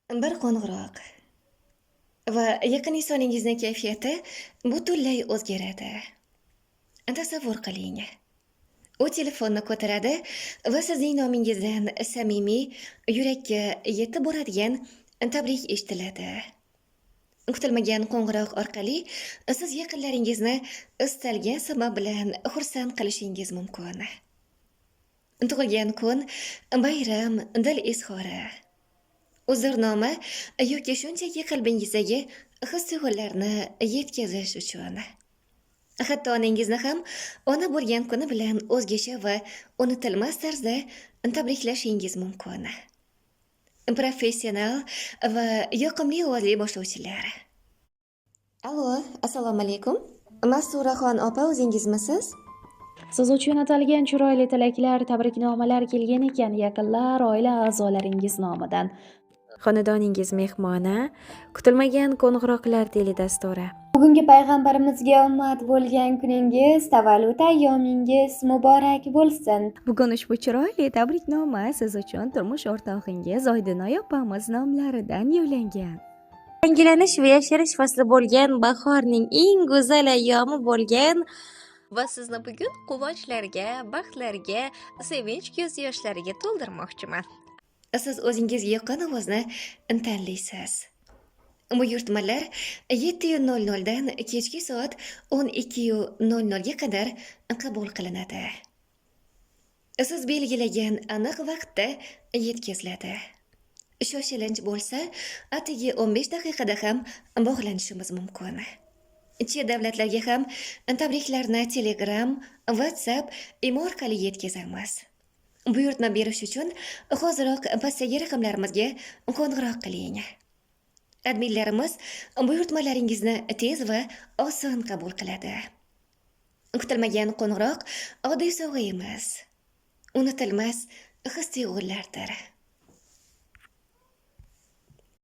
Bir qo'ng'iroq va yaqin insoningizni kayfiyati butunlay o'zgaradi. Tasavvur qiling. U telefonni ko'taradi va sizning nomingizdan samimiy, yurakka yetib boradigan tabrik eshitiladi. Kutilmagan qo'ng'iroq orqali siz yaqinlaringizni istalgan sabab bilan xursand qilishingiz mumkin. Tug'ilgan kun, bayram, dil izhori, uzrnoma yoki shunchaki qalbingizdagi his-tuyg'ularni yetkazish uchun. Hatto onangizni ham ona bo'lgan kuni bilan o'zgacha va unutilmas tarzda tabriklashingiz mumkin. Professional va yoqimli ovozli boshlovchilar. Allo, assalomu alaykum. Masturaxon opa o'zingizmisiz? Siz uchun atalgan chiroyli tilaklar, tabriknomalar kelgan ekan yaqinlar, oila a'zolaringiz nomidan. Xonadoningiz mehmoni kutilmagan qo'ng'iroqlar teledasturi. Bugungi payg'ambarimizga ummat bo'lgan kuningiz, tavallud ayyomingiz muborak bo'lsin. Bugun ushbu chiroyli tabriknoma siz uchun turmush o'rtog'ingiz Oydinoy opamiz nomlaridan yo'llangan. Yangilanish va yasharish fasli bo'lgan bahorning eng go'zal ayyomi bo'lgan va sizni bugun quvonchlarga, baxtlarga, sevinch ko'z yoshlariga to'ldirmoqchiman. Siz o'zingizga yoqqan ovozni tanlaysiz. Buyurtmalar 7:00 dan kechki soat 12:00 ga qadar qabul qilinadi. Siz belgilagan aniq vaqtda yetkaziladi. Shoshilinch bo'lsa, atigi 15 daqiqada ham bog'lanishimiz mumkin. Chet davlatlarga ham tabriklarni Telegram, WhatsApp, Imo orqali yetkazamiz. Buyurtma berish uchun hoziroq pastdagi raqamlarimizga qo'ng'iroq qiling. Adminlarimiz buyurtmalaringizni tez va oson qabul qiladi. Kutilmagan qo'ng'iroq oddiy sovg'a emas, unutilmas his-tuyg'ulardir.